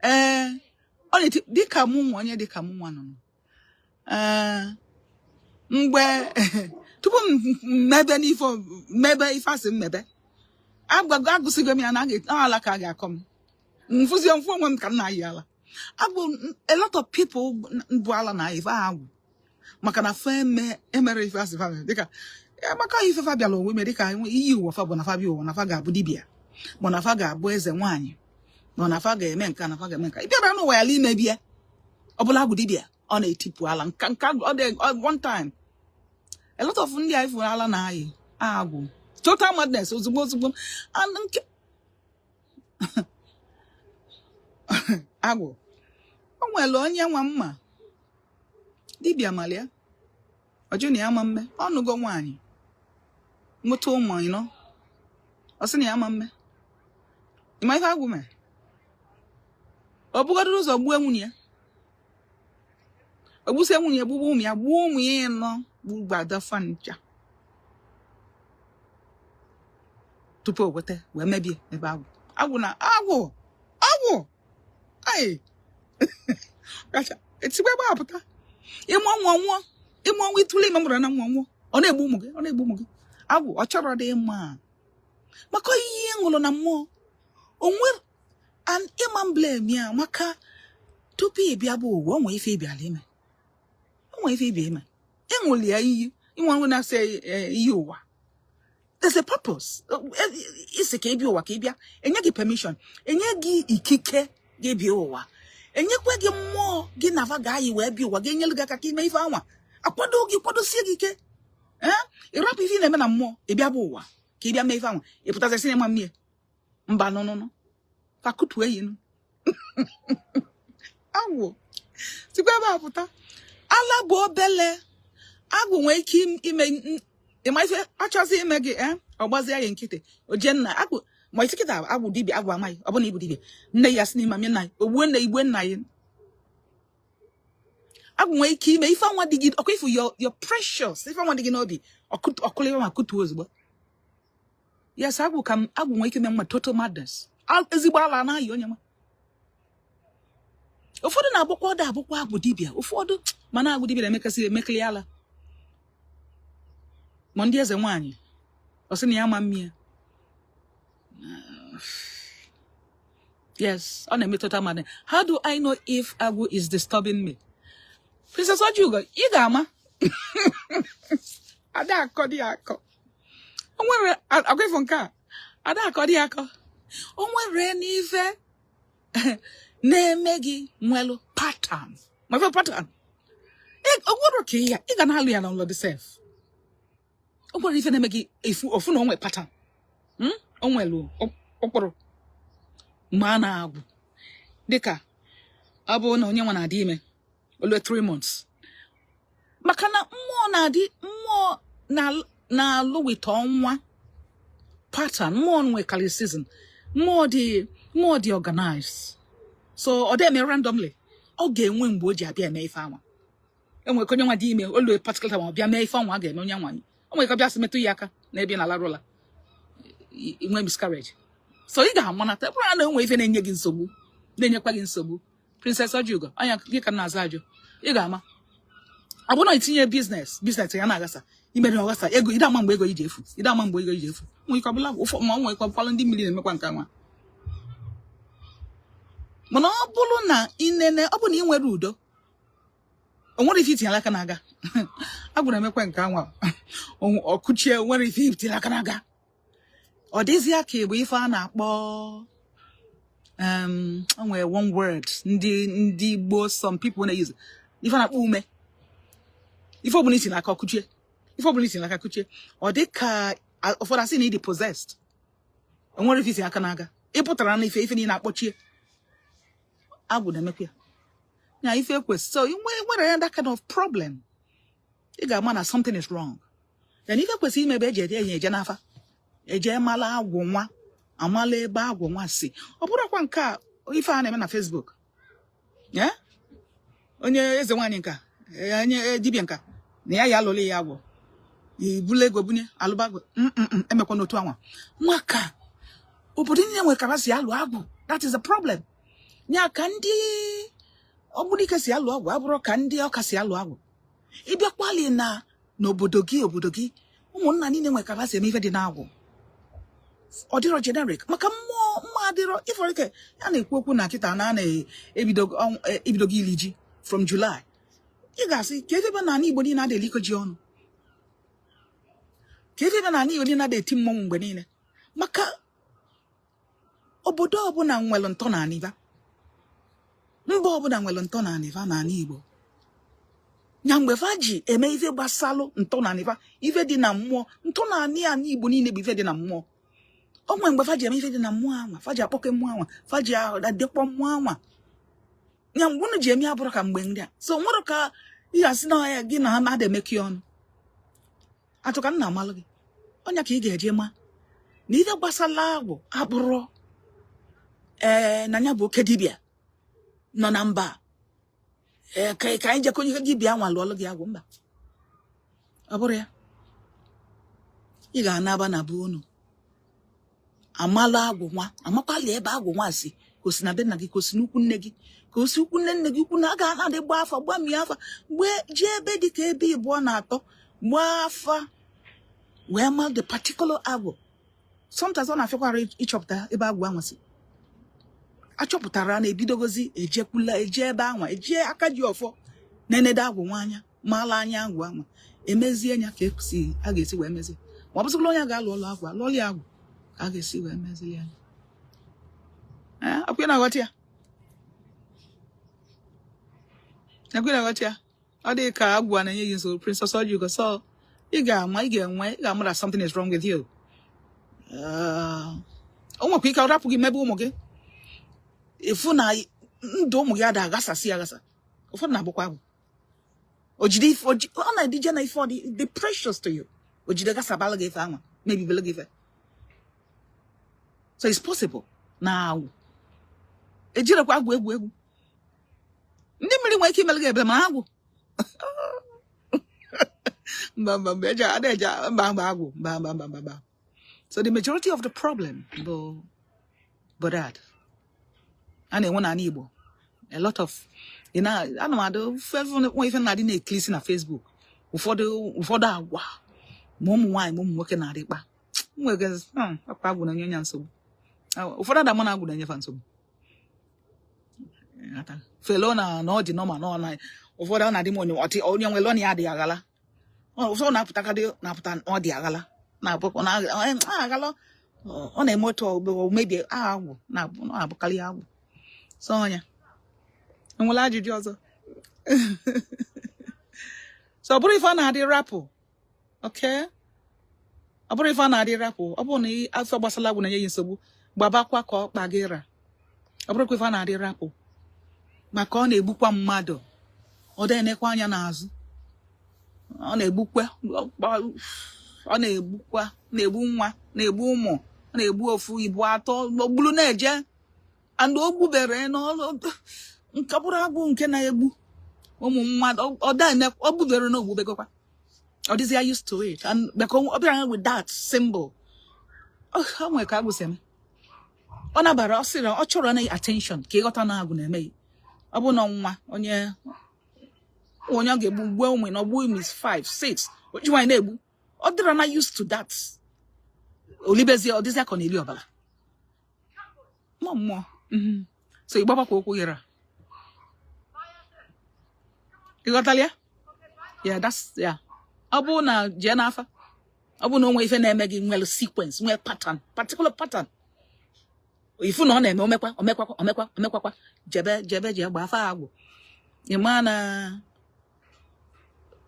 Ee, ọ na-eti dịka mụ nwa, onye dịka mụ nwa nụnụ. Ee, mgbe tupu m mebe n'ife, mebe ife asị m mebe, agwago agụsigo m ya na ala ka a ga-akọ m. Mfụzi mfụ onwe m ka m na-ayị ala. Agwụ, a lot of people bụ ala na ife agwụ, maka na fa eme emere ife asị fa mere, dịka maka ife fa bịara onwe me, dịka iyi ụwa fa bụ na fa bịa ụwa na fa ga-abụ dibịa, ma na fa ga-abụ eze nwaanyị, ma na fa ga-eme nka, na fa ga-eme nka. Ị bịara n'ụwa ya ime bịa ọ bụla agwụ dibịa, ọ na-etipụ ala nka nka. Ọ dị one time, a lot of ndị a ifuru ala na-ayị agwụ, total madness ozugbo ozugbo. And nke agwụ, o nwere onye nwa mma dibịa malia, ọjụ na ya ama mme. Ọnụgo nwaanyị, nweta ụmụ 4, ọ sị na ya ama mme. Ịma ife agwụ mee? Ọ bugodoro ụzọ gbuo nwunye ya, o gbusie nwunye ya, gbugbu ụmụ ya, gbuo ụmụ ya 4, gbugbadafa ncha tupu o weta wee mebie ebe agwụ. Agwụ na agwụ agwụ ai kacha etigbe ebe a pụta. Ịmụ nwa nwụọ, ịmụ nwa ịtụle ime mụrụ na nwa nwụọ, ọ na-egbu ụmụ gị, ọ na-egbu ụmụ gị. Agwụ ọ chọrọ dị mma maka iyi ṅụrụ na mmụọ onwe and ịma blame ya, maka tupu ị bịa bụ ụwa, o nwee ife ị bịara ime, o nwee ife ị bịa ime. Ịṅụli ya iyi, inwe nwe na-asị iyi ụwa, there's a purpose. Isi ka ị bịa ụwa, ka ị bịa enye gị permission, enye gị ikike gị bịa ụwa, enyekwa gị mmụọ gị na va ga-ayị wee bịa ụwa, ga-enyelu gị aka ka ime ife anwa, akwado gị, kwadosie gị ike. Ee, ịrapụ ife ị na-eme na mmụọ, ị bịa bụ ụwa ka ị bịa mee ife anwa, ị pụtazi sị na mmie mba nụnụnụ ka kutu eyi nụ. Agwụ sikwa ebe a pụta. Ala bụ obele agwụ nwee ike ime ịma ife achọzi ime gị. Ọ gbazie ya nkịtị, o jee nna agwụ ma isi kịta agwụ dibịa, agwụ amaghị ọ bụ na ịbụ dibịa, nne ya sị n'ime nna ya, ogbue nne, igbue nna ya. Agwụ nwee ike ime ife anwa dị gị ọkwa ifu your precious ife anwa dị gị n'obi, ọkụlụ ife ma kutuo ozugbo. Yes, agwụ ka agwụ nwee ike ime mma total madness. Ezigbo ala anaghị onye nwe. Ụfọdụ na-agbakwa ọdụ abụkwa agwụ dibịa, ụfọdụ mana agwụ dibịa na-emekasị emekili ala, ma ndị eze nwaanyị, ọ sị na ya ama mmie. Yes, ọ na-eme total madness. How do I know if agwụ is disturbing me? Princess Ojugo, ị ga-ama. Ada akọ dị akọ, o nwere akwa ifo nke a, ada akọ dị akọ, o nwere n'ife na-eme gị nwelu pattern, ma ife pattern ọ nwere ka ya ị ga na-alụ ya na ụlọ dị sef. O nwere ife na-eme gị efu ofu na o nwere pattern, o nwere ụkpụrụ ma a na-agwụ, dịka ọ bụrụ na onye nwa na-adị ime olu 3 months, maka na mmụọ na-adị, mmụọ na-alụ with ọnwa pattern, mmụọ nwekarị season, mmụọ dị organized, so ọ dị eme randomly. Ọ ga-enwe mgbe o ji abịa eme ife anwa. Enwere ka onye nwa dị ime olu particular time, ọ bịa mee ife anwa a ga-eme onye nwa. O nwere ka bịa sị metụ ya aka n'ebe ị na-alarụ ụla, inwe miscarriage. So ị ga-amanata bụrụ na enwe ife na-enye gị nsogbu, na-enyekwa gị nsogbu. Princess Ojugo, anya gị ka m na-aza ajụ. Ị ga-ama ọ bụrụ na itinye business, business ya na-aghasa, imere ọghasa ego, ide ama mgbe ego iji efu, ide ama mgbe ego iji efu. Nwere ike ọbụla ụfọ, ma ọ nwere ike ọbụkwalụ ndị mmiri na-emekwa nke nwa. Mana ọ bụrụ na inene, ọ bụ na ị nwere udo, o nwere ife itinyere aka na-aga. Agwara emekwa nke anwa ọkụchie, o nwere ife itinyere aka na-aga. Ọ dịzịa ka ịbụ ife a na-akpọ o nwere one word ndị Igbo, some people na-use, ife a na-akpọ ume. Ife ọbụla isi n'aka ọkụchie, ife ọbụla isi n'aka kụchie, ọ dị ka ụfọdụ asị na ị dị possessed. O nwere ife isi aka na-aga, ị pụtara na ife ife niile akpọchie. Agwụ na-emekwa ya ya ife ekwesị. So ị nwere ya that kind of problem, ị ga-ama na something is wrong. Then ife kwesịrị ime ebe eji eje enye eje n'afa, eje mala agwụ nwa, amala ebe agwụ nwa si. Ọ bụrụkwa nke a ife a na-eme na Facebook, ya onye eze nwaanyị nka, onye dibịa nka na ya alụlụ ya agwụ, ibulu ego bunye alụbagwụ. Emekwa n'otu anwa, maka obodo niile nwere ka ha si alụ agwụ. That is the problem. Ya ka ndị Ogbunike si alụ agwụ abụrụ ka ndị Ọka si alụ agwụ. Ịbịakwali na n'obodo gị, obodo gị, ụmụnna niile nwe ka ha si eme ife dị n'agwụ. Ọ dịrọ generic, maka mmụọ mmụọ adịrọ ifọrọ ike ya na-ekwu okwu na kịta na a na-ebidogo ili ji from July. Ị ga-asị ka ebe na ala Igbo niile ada elikọ ji ọnụ, ka ebe na ala Igbo niile ada eti mmọnwụ mgbe niile, maka obodo ọbụla nwere ntọala iva, mba ọbụla nwere ntọala iva. N'ala Igbo nya, mgbe fa ji eme ife gbasalụ ntọala iva, ife dị na mmụọ, ntọala ala Igbo niile bụ ife dị na mmụọ. O nwere mgbe fa ji eme ife dị na mmụọ anwa, fa ji akpọke mmụọ anwa, fa ji adekpọ mmụọ anwa. Nya mgbe unu ji eme abụrụ ka mgbe ndị a. So nwere ka ị ga-asị na ya gị na ha na-ada emekọ ọnụ. Atụ ka nna amalụ gị ọnya ka ị ga-eje ma na ife gbasara agwụ abụrụ ee na ya bụ oke dibịa nọ na mba, ee, ka anyị jekọ onye dibịa anwa lụọlụ gị agwụ. Mba, ọ bụrụ ya, ị ga-anaba na be unu, amalụ agwụ nwa, amakwala ebe agwụ nwa si, ka o si na be nna gị, ka o si n'ukwu nne gị, ka o si ukwu nne nne gị, ukwu na a ga-anadị gba afa, gbamie afa, gbee jee ebe dị ka ebe ịbụọ na atọ, gbaa afa wee ma the particular agwụ. Sometimes ọ na-afịakwara ịchọpụta ebe agwụ anwa si. Achọpụtara na ebidogozi ejekwula eje ebe anwa, eje aka ji ọfọ na-enedo agwụ nwa anya, maala anya agwụ anwa, emezie ya ka esi a ga-esi wee mezie. Ma ọ bụzịkwala onye a ga-alụ ọlụ agwụ, alụọlụ ya agwụ ka a ga-esi wee mezili ya. Akwụ na-aghọta ya, akwụ na-aghọta ya. Ọ dị ka agwụ a na-enye gị nsogbu, Princess Ojugo. So ị ga-ama, ị ga-enwe, ị ga-ama that something is wrong with you. O nwekwa ike ọ rapụ gị mebe ụmụ gị, ịfụ na ndụ ụmụ gị ada aghasasị aghasa. Ụfọdụ na-abụkwa agwụ o jide ife ọ na-edije na ife ọ dị dị precious to you, o jide gasabala gị ife anwa, mebibele gị ife. So it's possible na agwụ ejirekwa agwụ egwu egwu. Ndị mmiri nwere ike imele gị ebere, ma agwụ, mba, mba, mba, eje ada eje, mba, mba, agwụ, mba, mba, mba, mba, mba. So the majority of the problem bụ that a na-enwe n'ala Igbo, a lot of ị na ana m adị nwa ife na-adị na-ekilisi na Facebook, ụfọdụ agwa ma ụmụ nwaanyị ma ụmụ nwoke na-adịkpa nwere akwa agwụ na-enye ya nsogbu. Ụfọdụ adama na agwụ na-enyefa nsogbu. Felo na ọ dị normal na ọ na ụfọdụ ọ na-adị m onye ọtị onye nwere ọ na ya adịghị aghala. Ụfọdụ na-apụtakadị na-apụta, ọ dị aghala, na-abụ na aghala, ọ na-eme otu o mebie agwụ na-abụkarị agwụ. So ọnya enwere ajụjụ ọzọ? So ọ bụrụ ife ọ na-adị rapụ, okay, ọ bụrụ ife ọ na-adị rapụ, ọ bụrụ na afọ gbasara agwụ na-enye gị nsogbu, gbabakwa ka ọ kpa gị ra. Ọ bụrụkwa ife ọ na-adị rapụ, maka ọ na-egbukwa mmadụ, ọ na-enekwa anya n'azụ, ọ na-egbukwa, ọ na-egbukwa, na-egbu nwa, na-egbu ụmụ, ọ na-egbu ofu ibu atọ ogbulu na-eje and o gbubere n'ọrụ nke bụrụ agwụ nke na-egbu ụmụ mmadụ. Ọ gbubere na ogbubegokwa, ọ dịzị ya used to it, and because ọ bịara with that symbol, ọ nwere ka agwụ si eme, ọ nabara, ọ sịrị ọ chọrọ na attention ka ịghọta na agwụ na-eme ya. Ọ bụ na nwa onye onye ọ ga-egbu gbuo ụmụ na ọgbuo is 5 6, oji nwaanyị na-egbu, ọ dịrọ na used to that, olibezie, ọ dịzịa ka ọ na-eli ọbara mmụọ mmụọ. So ịgbabakwa okwu gịra, ịghọtala ya? Yeah, that's yeah. Ọ bụ na jee n'afa, ọ bụ na onwe ife na-eme gị nwere sequence, nwere pattern, particular pattern, ifu na ọ na-eme, omekwa, omekwakwa, omekwa, omekwakwa, jebe jebe jee gbaa afa agwụ. Ị ma na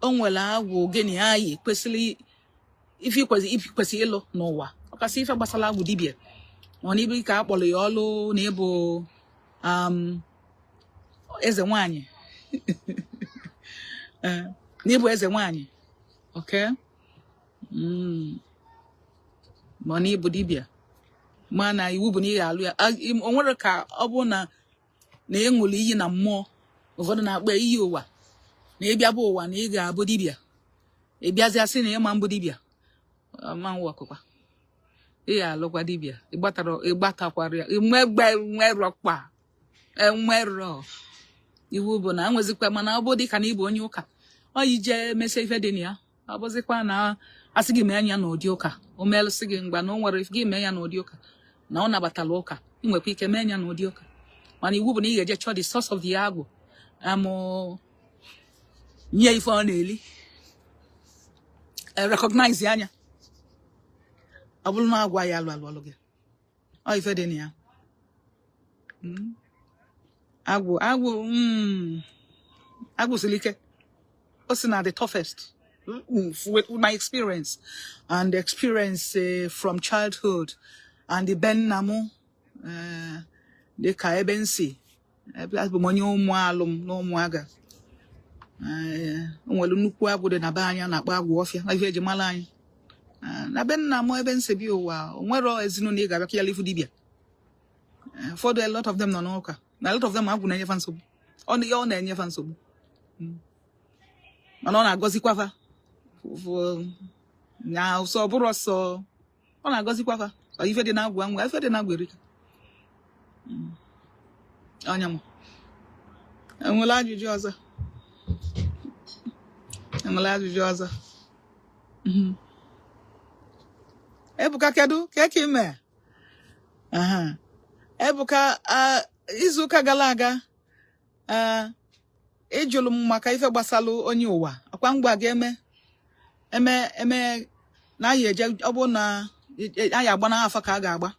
o nwere agwụ gịnị anyị kwesịrị ife ikwesị ịlụ n'ụwa, ọkasị ife gbasara agwụ dibịa, ọ na ibe ka a kpọrọ ya ọlụ na ịbụ eze nwanyị, na ịbụ eze nwanyị, okay, ma na ịbụ dibịa, ma na iwu bụ na ị ga-alụ ya. O nwere ka ọ bụ na na ị ṅụrụ iyi na mmụọ, ụfọdụ na-akpọ iyi ụwa, na ịbịa bụ ụwa na ị ga-abụ dibịa, ị bịazịa sị na ịma mbụ dibịa, ma nwakụkwa ị ga-alụkwa dibịa, ịgbatakwara ya enwerọkwa enwerọ iwu bụ na enwezikwa. Mana ọ bụ dịka na ịbụ onye ụka, Ọ ije mesie ife dị na ya. Ọ bụzikwa na asị gị mee ya n'ụdị ụka, o melụsị gị mgba na o nwere ife gị mee ya n'ụdị ụka na ọ nabatala ụka, ị nwekwa ike mee ya n'ụdị ụka, mana iwu bụ na ị ga-eje chọọ the source of the agwụ, amụ nye ife ọ na-eli, recognize ya anya, ọ bụrụ na agwa ya alụ alụ ọlụ gị. Ọ ife dị na ya. Agwụ agwụ agwụ siri ike. O si na the toughest, with my experience and the experience from childhood and the be nna m, dịka ebe m si, ebe abụ m onye ụmụ alụm na ụmụaga. O nwere nnukwu agwụ dị na be anyị a na-akpọ agwụ ọfịa na ife eji mara anyị. Na be nna m, ebe m si bi ụwa, o nwere ezinụlọ ị ga-abịa ka ya ifu dibịa. Ụfọdụ, a lot of them nọ n'ụka, na a lot of them, agwụ na-enyefa nsogbu. Ọ na-enyefa nsogbu, mana ọ na-agọzikwa fa. Na sọ ọ bụrụ sọ ọ na-agọzikwa fa. Ọ ife dị na-agwụ anwụ, ife dị na-agwụ erika. Ọnya m, enwere ajụjụ ọzọ? Enwere ajụjụ ọzọ? Ebuka, kedu ka eke ime? Aha. Ebuka, izu ụka gara aga, ịjụrụ m maka ife gbasalụ onye ụwa akwa mgba ga-eme eme eme na anyị eje. Ọ bụ na anyị agba n'afa ka a ga-agba,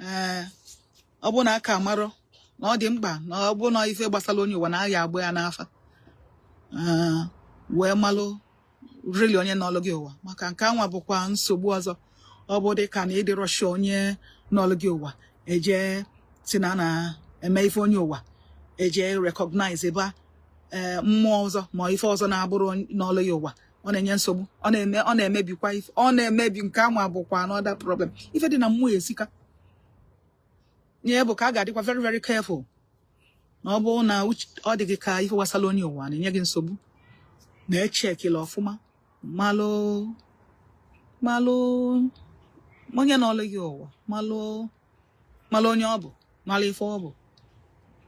ee, ọ bụ na aka amarọ na ọ dị mkpa na ọ bụ na ife gbasara onye ụwa na anyị agba ya n'afa, ee, wee malụ really onye nọlụ gị ụwa, maka nke anwa bụkwa nsogbu ọzọ. Ọ bụ dị ka na ịdịrọshi onye nọlụ gị ụwa eje si na a na-eme ife onye ụwa, eje recognize ebe ee mmụọ ọzọ ma ife ọzọ na-abụrụ n'ọlụ ya ụwa, ọ na-enye nsogbu, ọ na-eme, ọ na-emebikwa ife, ọ na-emebi. Nke anwa bụkwa another problem. Ife dị na mmụọ esika nye bụ ka a ga-adịkwa very very careful na ọ bụrụ na ọ dị gị ka ife gbasara onye ụwa na-enye gị nsogbu, na-echekila ọfụma, malụ malụ onye n'ọlụ gị ụwa, malụ malụ onye ọ bụ, malụ ife ọ bụ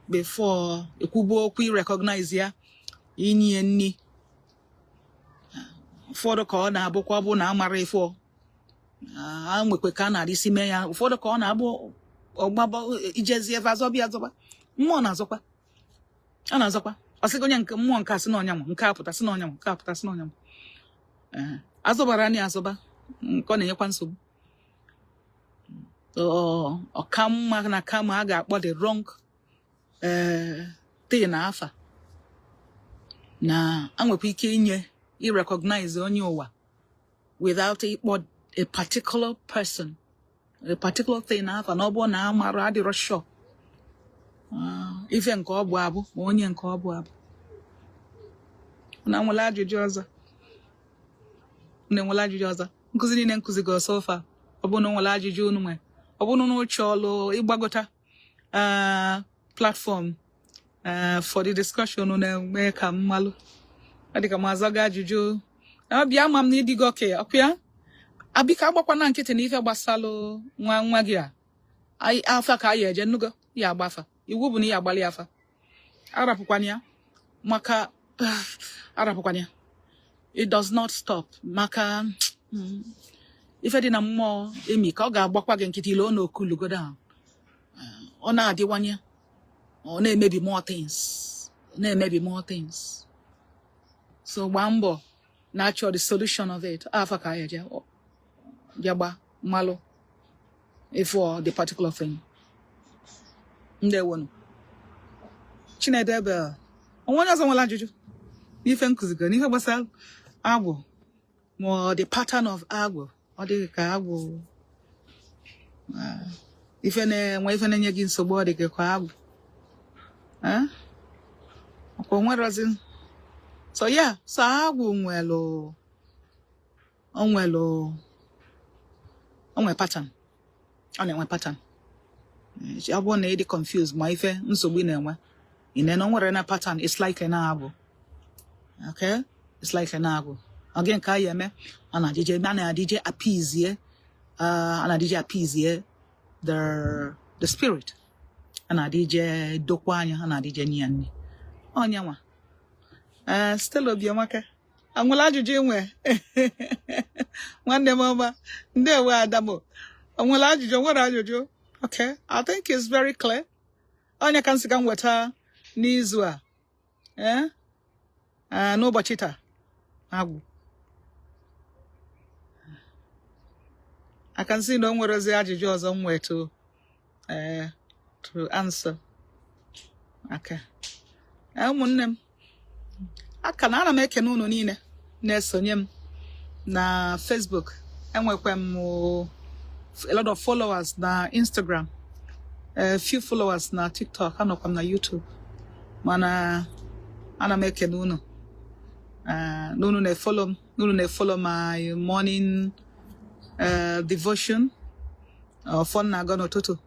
before ekwubu okwu recognize ya, inye nni. Ụfọdụ ka ọ na-abụkwa ọ bụ na amara ife ọ a nwekwe ka a na-adịsi mee ya. Ụfọdụ ka ọ na-abụ ọgbaba ijezie ebe azọbịa azọba mmụọ na-azọkwa, a na-azọkwa, ọ sịghị onye nke mmụọ nke a sị na ọnyanwụ nke a pụta, sị na ọnyanwụ nke a pụta, sị na ọnyanwụ. Ee, azọbara na azọba nke ọ na-enyekwa nsogbu. Ọ ka mma na kama a ga-akpọ the wrong thing na afa, na a nwekwa ike inye i-recognize onye ụwa without ịkpọ a particular person, a particular thing na afa, na ọ bụrụ na a mara adịrọ sure ife nke ọ bụ abụ ma onye nke ọ bụ abụ. Na nwere ajụjụ ọzọ? Unu enwere ajụjụ ọzọ? Nkụzi niile nkụzi gị so far, ọ bụrụ na o nwere ajụjụ unu nwere, ọ bụrụ na unu chọọlụ ịgbagota platform for the discussion, unu na-eme ka m malụ. Ọ dị ka m azaga ajụjụ. Ọ bịa ama m na ịdịgo oke ọkụ ya abika agbakwana nkịtị na ife gbasalụ nwa nwa gị a. Afa ka anyị eje nnugo ya agba afa. Iwu bụ na ya agbalị afa, arapụkwana ya, maka arapụkwana ya, it does not stop, maka ife dị na mmụọ emi ka ọ ga-agbakwa gị nkịtị ile ọ na okulugodo ahụ, ọ na-adịwanye, ọ na-emebi more things, ọ na-emebi more things. So gbaa mbọ na-achọ the solution of it. Afa ka anyị eje bịa gba mmalụ for the particular thing. Ndewonu. Chinedu Ebel, onwe onye ọzọ nwere ajụjụ n'ife nkụzigo n'ife gbasara agwụ ma ọ the pattern of agwụ? Ọ dịghị ka agwụ, ife na-enwe ife na-enye gị nsogbu, ọ dị gị ka agwụ. Eh? Ọkwa onwerozi. So yeah, so agwụ nwelu, o nwelu, o nwere pattern, ọ na-enwe pattern. Ọ bụrụ na ị dị confused ma ife nsogbu ị na-enwe ị na o nwere na pattern, it's like na agwụ. Okay, it's like na agwụ. Ọ gị nke a ya eme, a na-adịje appease, a na-adịje appease the spirit, a na-adịje dokwa anya, a na-adịje nye ya nri. Onye nwa Ee, Stella Obiamaka, anwere ajụjụ inwe? Nwanne m ọma, ndewo. Adamo, onwere ajụjụ? Nwere ajụjụ? Okay, I think it's very clear. Onye ka m sị ka m weta n'izu a, ee, n'ụbọchị taa agwụ. I can see na o nwerezi ajụjụ ọzọ m nwee to answer. Okay. Ụmụnne m, aka na ana m ekene unu niile na-esonye m na Facebook. Enwekwa m a lot of followers na Instagram, a few followers na TikTok, anọkwa m na YouTube. Mana ana m ekene unu na unu na-efollow m, na unu na-efollow my morning devotion, ọfọ m na-agọ n'ụtụtụ.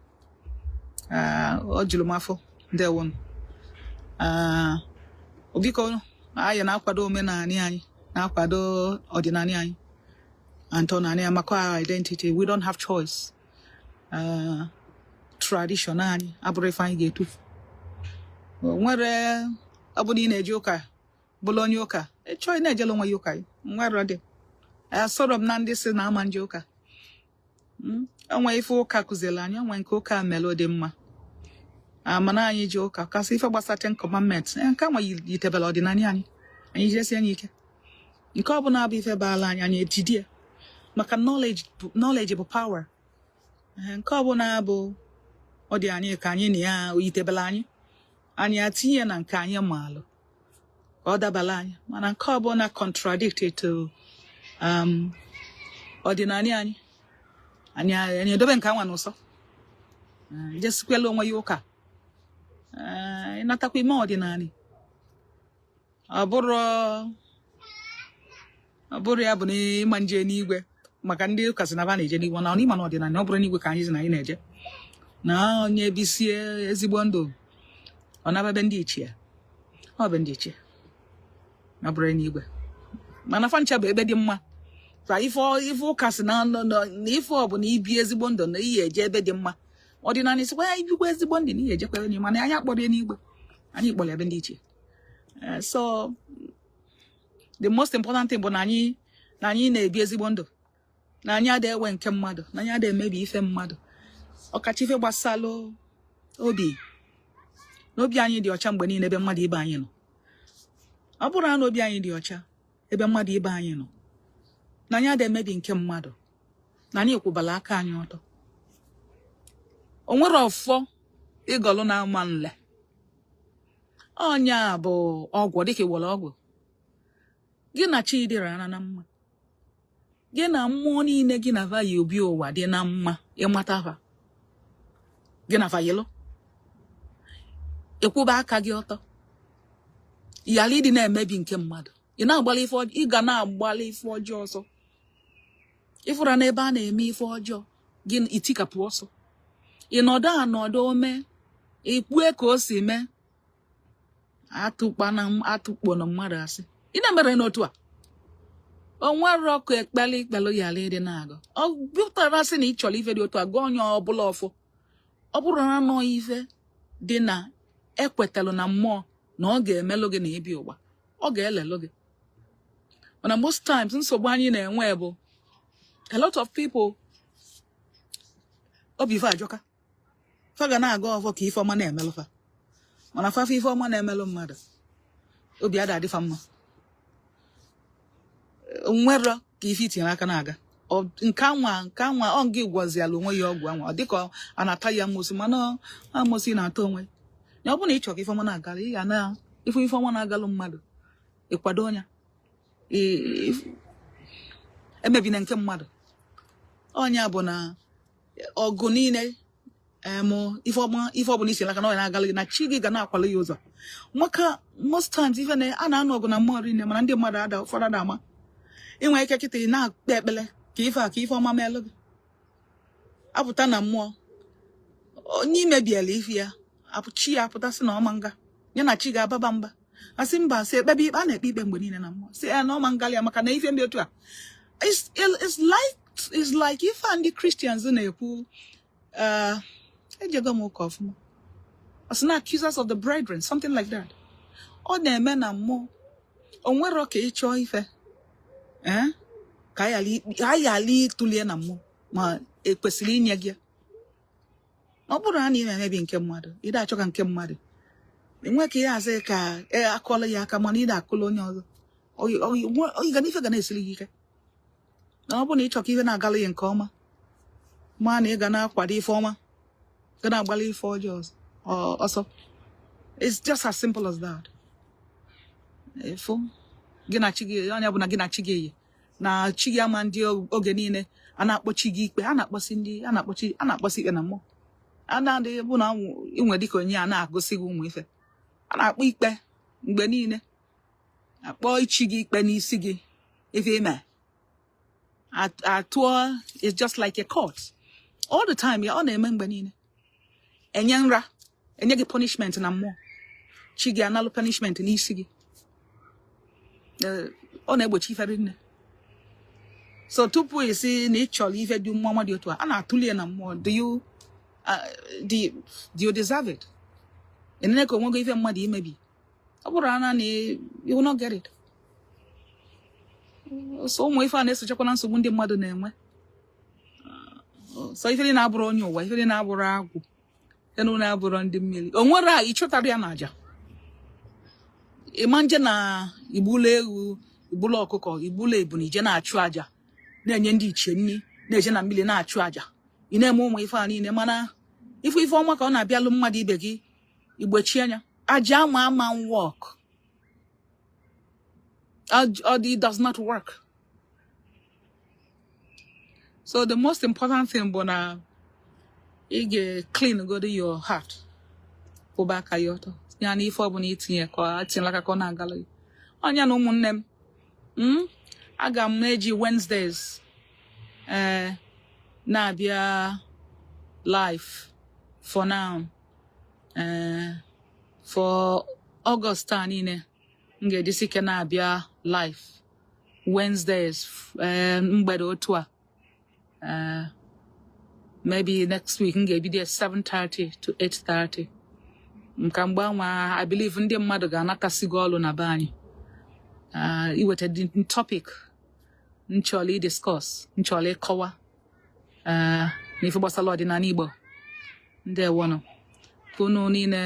Ọ juru m afọ. Ndewonu. Biko, anyị na-akwado omenala anyị, na-akwado ọdịnala anyị, ntọala anyị, maka our identity. We don't have choice. Tradition anyị abụrụ ife anyị ga-etufu. O nwere, ọ bụ na ị na-eje ụka, bụrụ onye ụka, ịchọọ ị na-ejela onwe ya ụka. Nwere dị asọrọ m na ndị si na ama nje ụka. Onwe ife ụka kụziri anyị, onwe nke ụka melụ dị mma. Mana anyị ji ụka kasị ife gbasara Ten Commandments, nke anwa yitebere ọdịnala anyị, anyị jidesi anyị ike. Nke ọ bụla bụ ife baala anyị, anyị ejide ya, maka knowledge bụ power. Nke ọbụla bụ ọ dị anyị ka anyị na ya yitebere anyị, anyị atinye na nke anyị maalụ ka ọ dabala anyị. Mana nke ọbụla contradict to ọdịnala anyị, anyị edobe nke anwa n'ụsọ. Jesikwela onwe ya ụka. Ịnatakwa ime ọdịnala, ọ bụrụ ya bụ na ịma nje n'igwe, maka ndị ụka sị na ba na-eje n'igwe, na ịma na ọdịnala, ọ bụrụ n'igwe ka anyị sị na anyị na-eje, na onye bisie ezigbo ndụ, ọ nababe ndị ichie. Ọ bụ ndị ichie, ọ bụrụ n'igwe, mana fa ncha bụ ebe dị mma. Fa ife ụka sị na ife ọ bụ na ibi ezigbo ndụ na iyi eje ebe dị mma. Ọdịnala sịkwa ya ibikwa ezigbo ndụ na iyi ejekwa ebe n'igwe, mana anyị akpọrọ ya n'igwe, anyị kpọrọ ebe ndị ichie. So the most important thing bụ na anyị na-ebi ezigbo ndụ, na anyị adịghị ewe nke mmadụ, na anyị adịghị emebi ife mmadụ, ọkacha ife gbasalụ obi, na obi anyị dị ọcha mgbe niile ebe mmadụ ibe anyị nọ. Ọ bụrụ na obi anyị dị ọcha ebe mmadụ ibe anyị nọ, na anyị adịghị emebi nke mmadụ, na anyị kwụbala aka anyị ọtọ, o nwere ọfọ ịgọlụ na-ama nle. Ọnya bụ ọgwụ, dịka iwere ọgwụ gị na chi dịrị ara na mma, gị na mmụọ niile gị na vayi obi ụwa dị na mma, ịmata fa gị na fayilụ, ịkwụba aka gị ọtọ, ghara ịdị na-emebi nke mmadụ. Ị na-agbalị ife ọjọọ, ị ga na-agbalị ife ọjọọ ọsọ. Ịfụra n'ebe a na-eme ife ọjọọ, gị itikapụ ọsọ. Ị nọdụ anọdụ ome ikpue ka o si mee, atụkpana atụkpo na mmadụ asị. Ị na-emere n'otu a, o nwere ọkụ ekpele ikpelu ghara ịdị na-agụ. Ọ bụtara sị na ị chọrọ ife dị otu a, gụọ onye ọbụla ọfọ. Ọ bụrụ na anọ ife dị na ekwetalụ na mmụọ na ọ ga-emelụ gị na ịbịa ụwa, ọ ga-elelụ gị. Mana most times, nsogbu anyị na-enwe bụ a lot of people, obi ife ajọka. Fa ga na-aga ọfọ ka ife ọma na-emelụ fa, mana fafa ife ọma na-emelụ mmadụ, obi ada adịfa mma. Nwere ka ife itinyere aka na-aga. Nke anwa ọ gị gwọziala onwe ya ọgwụ anwa, ọ dịka a na-ata ya amosi, mana amosi na-ata onwe ya. Ọ bụrụ na ị chọrọ ka ife ọma na-agalụ, ị ga na ife ife ọma na-agalụ mmadụ, ịkwado onye emebina nke mmadụ. Ọnya bụ na ọgụ niile ife ọma, ife ọbụla isi n'aka na ọ na-agalụ gị, na chi gị ga na-akwalụ ya ụzọ. Maka most times, ife na a na-anụ ọgụ na mmụọ rinne, mana ndị mmadụ ada, ụfọdụ ada ama. Inwe ike kịta ị na-ekpe ekpele ka ife a, ka ife ọma meelụ gị, apụta na mmụọ onye imebiela ife ya, chi ya apụta sị na ọma nga ya na chi ga-ababa mba, asị mba, sị ekpebe ikpe a na-ekpe ikpe mgbe niile na mmụọ, sị ya na ọma ngalị ya maka na ife mbi otu a. It's like ife a ndị Christians na-ekwu, ejego m ụka ọfụma, ọ sị na accusers of the brethren, something like that. Ọ na-eme na mmụọ. O nwero ka ị chọọ ife, ee, ka anyị ghara ịtụlie na mmụọ ma ekwesịrị inye gị ya. Ọ bụrụ na ị na-emebi nke mmadụ, ị achọ ka nke mmadụ enwe ka ihe asị ka e akọla ya aka, mana ị na-akụla onye ọzọ, ga ife ga na-esiri gị ike. Na ọ bụrụ na ị chọ ka ife na-agala ya nke ọma, ma na ị ga na-akwado ife ọma, ga na-agbalị ife ọjọọ ọsọ. It's just as simple as that. Efu gị na chi gị, onye bụ na gị na chi gị yi na chi gị ama ndị oge niile a na-akpọchi gị ikpe, a na-akpọsi ndị a na-akpọchi, a na-akpọsi ikpe na mmụọ a na-adị bụ na inwe dịka onye a na-agụsị gị ụmụ ife a na-akpọ ikpe mgbe niile, akpọ ichi gị ikpe n'isi gị, ife ime atụọ. It's just like a court all the time. Ya ọ na-eme mgbe niile, enye nra, enye gị punishment na mmụọ, chi gị analụ punishment n'isi gị. Ọ na-egbochi ife nne. So tupu isi na ị chọrọ ife dị mmụọ dị otu a, a na-atụli ya na mmụọ. Do you deserve it? Enene ka onwe gị ife mmadụ imebi, ọ bụrụ na you will not get it. So ụmụ ife a na-esochakwa na nsogbu ndị mmadụ na-enwe. So ife dị na-abụrụ onye ụwa, ife dị na-abụrụ agwụ enu, na-abụrụ ndị mmiri, o nwere a ịchọtara ya n'aja ịma nje na igbula ewu, igbula ọkụkọ, igbula ebunu, ije na-achụ aja, na-enye ndị ichie nri, na-eje na mmiri na-achụ aja, ị na-eme ụmụ ife a niile, mana ife ife ọma ka ọ na-abịalụ mmadụ ibe gị, igbochi anya aja ama ama work. It does not work. So the most important thing bụ na ị ga-clean go your heart, kwụba aka ya ọtọ ya na ife ọbụla itinye ka atinyela aka ka ọ na-agala gị ọnya. Na ụmụnne m, aga m na-eji Wednesdays ee na-abịa live for now. Ee, for August a niile, m ga-ejisi ike na-abịa live Wednesdays, ee, mgbede otu a. Ee, maybe next week m ga-ebido at 7:30 to 8:30, nka mgbe anwa I believe ndị mmadụ ga-anatasigo ọlụ na be anyị, iweta the topic nchọrọ idiscuss, nchọrọ ịkọwa n'ife gbasara ọdịnala Igbo. Ndewonụ ka unu niile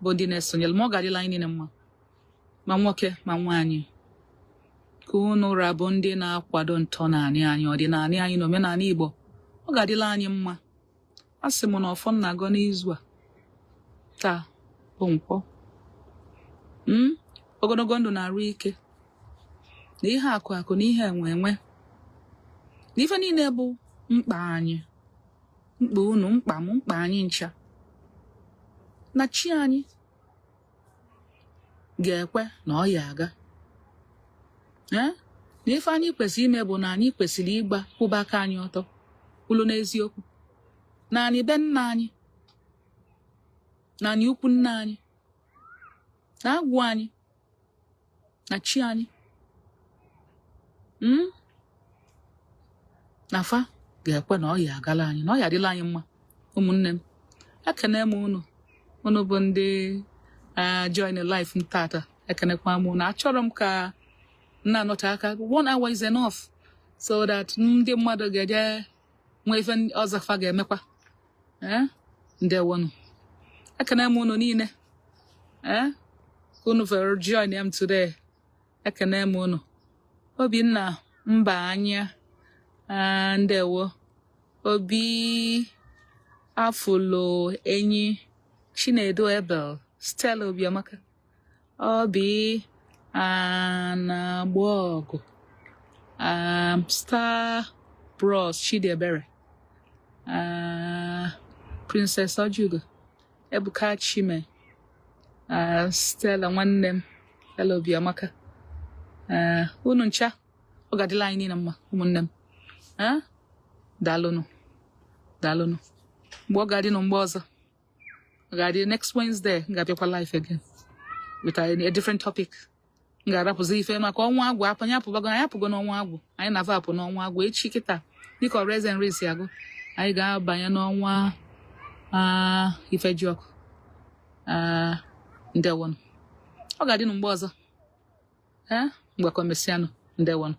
bụ ndị na-esonyere ma ọ ga-adịla anyị niile mma, ma nwoke ma nwaanyị, ka unu rabụ ndị na-akwado ntọnaanị anyị, ọdịnala anyị na omenala Igbo. Ọ ga-adịla anyị mma. A sị m na ọfọ m na-agọ n'izu a taa bụ nkwọ ogologo ndụ na-arụ ike na ihe akụ akụ na ihe enwe enwe na ife niile bụ mkpa anyị, mkpa unu, mkpa m, mkpa anyị ncha, na chi anyị ga-ekwe na ọ ya aga. Ee, na ife anyị kwesịrị ime bụ na anyị kwesịrị ịgba kwụba aka anyị ọtọ, kwulu n'eziokwu na anyị be nna anyị, na anyị ukwu nna anyị, na agwụ anyị, na chi anyị, na fa ga-ekwe na ọ ya agala anyị, na ọ ya adịla anyị mma. Ụmụnne m, ekene m unu, unu bụ ndị join live m tata. Ekenekwa m unu. Achọrọ m ka m na-anọte aka. One hour is enough so that ndị mmadụ ga-eje nwee ife ọzọ fa ga-emekwa. Ee, ndewonu, ekene m unu niile. Ee, ka unu fere join m today. Ekene m unu. Obinna mba anya, ndewo. Obi Afụlo Enyi, Chinedu Ebel, Stella Obiamaka, Obi Anagbogu, Star Bros, Chidiebere, Princess Ojugo, Ebuka Chime, Stella nwanne m, Stella Obiamaka, unu ncha, ọ ga-adịla anyị niile mma. Ụmụnne m, daalụnụ, daalụnụ. Mgbe ọ ga-adị nụ, mgbe ọzọ ọ ga-adị next Wednesday, m ga-abịakwa live again with a different topic. M ga-arapụzi ife maka ọnwa agwụ apụ. Anyị apụbago, anyị apụgo n'ọnwa agwụ, anyị na-ava apụ n'ọnwa agwụ echi kịta, dịka ọreze nri si agụ. Anyị ga-abanye n'ọnwa ifejiọkụ. Ndewonụ, ọ ga-adị nụ mgbe ọzọ. Ee, mgbakọ mesịanụ. Ndewonụ.